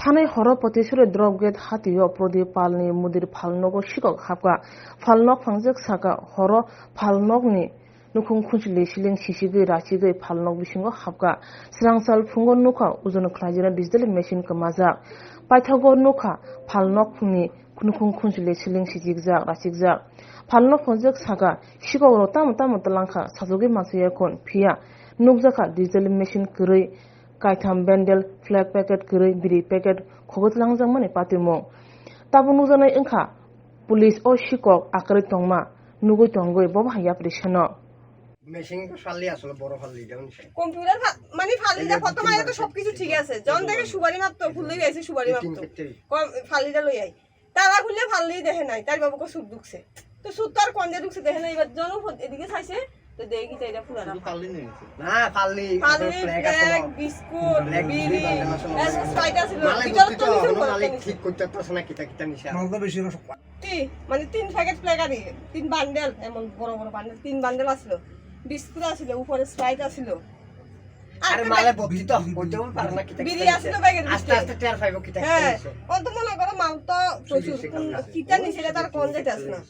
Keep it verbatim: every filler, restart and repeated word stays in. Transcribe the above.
Thanai horo Potisuri drop gate hatio Prodip Palni mudir phalnogo sikok hapka. Phalnok phangjak saka horo phalnokni nukhung khunchili siling sisigwi rachigwi phalnok bisingo hapka. Srangsal phungo nukha ujon khlaijana digital machine kwmajak. Paithago nukha phalnokni nukhung khunchili siling sijikjak, rachikjak. Phalnok phangjak saka sikok ro tamo tamo talangkha sajagwi mansuyakon phiya nukjakha digital machine kwrwi. Kaitham bundle, flag packet kwrwi, biri packet khogwi twlangjakmani patimung. Tabuk nukjaknai wngkha police o sikok akwrwi tongma nugwi tongwi bobo hai yapri seno. Machine ko phalli asole boro phalli, jemon se. Computer pha-, mane phalli da, ei যে প্রথম আগে তো তিন সবকিছু ঠিক আছে। যখন দেখে সুপারি মাত্র, ফুল লই আইছে সুপারি এই তিন মাত্র। ফ্যাক্টরি। কম, ফালিটা লই আই। তালা খুললে ফাললেই দেখে নাই, তার বাবুকে সুখ ঢুকছে। তো সুখ তো আর কোন যে ঢুকছে দেখে না, এবার জনম হত-, এদিকে চাইছে, তো দেখি তো এটা পুরানা। শুধু ফাললি নিয়ে গেছে। না, ফাললি, ফাললি, তারপরে ফ্ল্যাগ আসলো। ফ্ল্যাগ, বিস্কুট, ফ্ল্যাগ, বিড়ি, দুই বান্ডেল আসলো। এসব সাইড আসলো। মালে ভিতরে ভর্তি তো তো কিছু হলো, করতে মালিক নিছে। ঠিক করতে পারছে না, কিতা কিতা নিছে। মাল তো বেশি হলো সব। তি-, মানে তিন প্যাকেট ফ্ল্যাগ আর ইয়ে, তিন বান্ডেল, এমন বড় বড় বান্ডেল, তিন বান্ডেল আসলো। বিস্কুট আসলো, উপরে স্প্রাইট আসলো। আর আরে একটা মালে ব্যাগ ভর্তি তো হইতেও পারে না, কিতা বিড়ি কিতা আসলো নিছে। ব্যাগের আস্তে ভিতরে। আস্তে টের পাইবো কিতা কিতা হ্যাঁ, নিছে। অন্ত মনে করো মাল তো প্রচুর। চল্লিশ টাকা। কোন-, কিতা নিছে এটা তার কোন যাইতে আসে না।